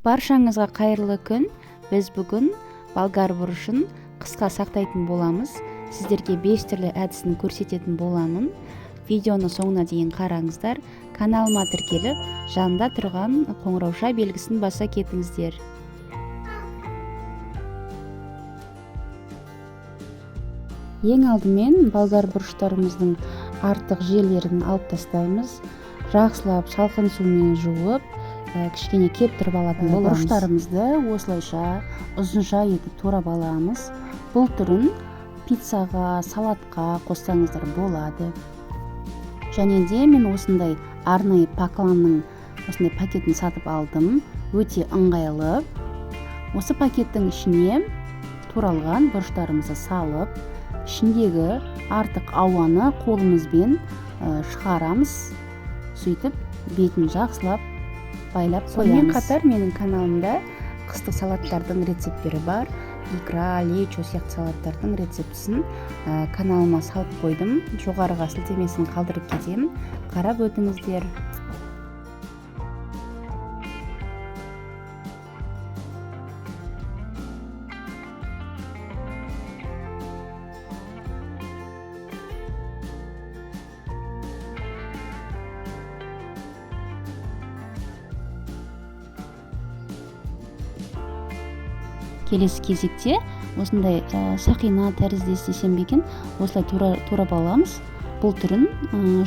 Баршаңызға қайырлы күн. Біз бүгін болгар бұрышын қысқа сақтайтын боламыз. Сіздерге 5 түрлі әдісін көрсететін боламын. Видеоны соңына дейін қараңыздар. Каналыма тіркеліп, жанында тұрған қоңырауша белгісін баса кетіңіздер. Ең алдымен болгар бұрыштарымыздың артық жерлерін алып тастаймыз. Жақсылап салқын сумен жуып, кішкене кептіріп алатын боламыз. Бұрыштарымызды осылайша ұзынша етіп турап аламыз. Бұл түрін пиццаға, салатқа қоссаңыздар болады. Және де мен осындай арнайы пакланның осындай пакетін сатып алдым. Өте ыңғайлы. Осы пакеттің ішіне туралған бұрыштарымызды салып, ішіндегі артық ауаны қолымызбен шығарамыз. Сөйтіп бетін жақсылап байлап қоямыз. Сонымен қатар менің каналымда қыстық салаттардың рецепттері бар. Икра, лечо сияқты салаттардың рецептісін каналыма салып қойдым. Жоғарыға сілтемесін қалдырып кетемін. Қарап өтіңіздер. Келесі кезекте осындай сақина тәрізді істесем бе екен, осылай турап аламыз. Бұл түрін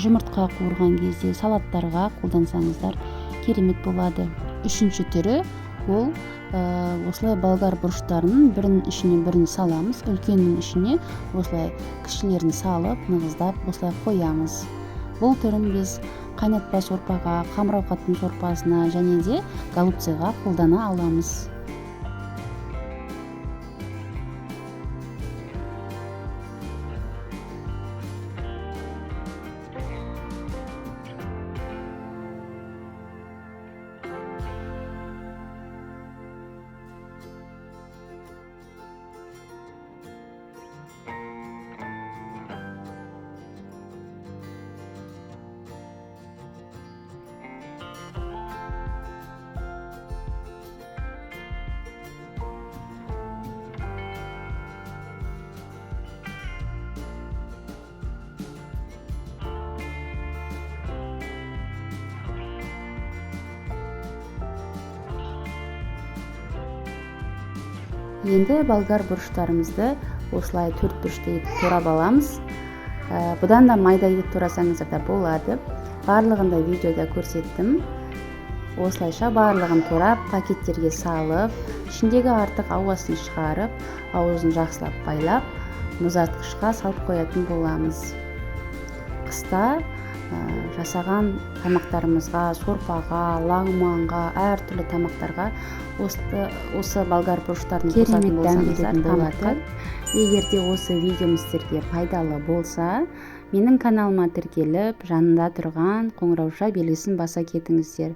жұмыртқа қуырған кезде салаттарға қолдансаңыздар керемет болады. Үшінші түрі ол осылай болгар бұрыштарын бірінің ішіне бірін саламыз. Үлкеннің ішіне осылай кішілерін салып, нығыздап осылай қоямыз. Бұл түрін біз қайнатпа сорпаға, қамыр ауқаттың сорпасына және де голубцыға қолдана аламыз. Енді болгар бұрыштарымызды осылай төрт бұрышты етіп турап аламыз. Бұдан да майда етіп турасаңыздар да болады. Барлығын да видеода көрсеттім. Осылайша барлығын турап, пакеттерге салып, ішіндегі артық ауасын шығарып, аузын жақсылап байлап, мұздатқышқа салып қоятын боламыз. Қыста жасаған тамақтарымызға, сорпаға, лағманға, әртүрлі тамақтарға осы болгар бұрыштарын қосатын болсаңыздар тамаққа. Егер де осы видеом сіздерге пайдалы болса, менің каналыма тіркеліп, жанында тұрған қоңырауша белгісін баса кетіңіздер.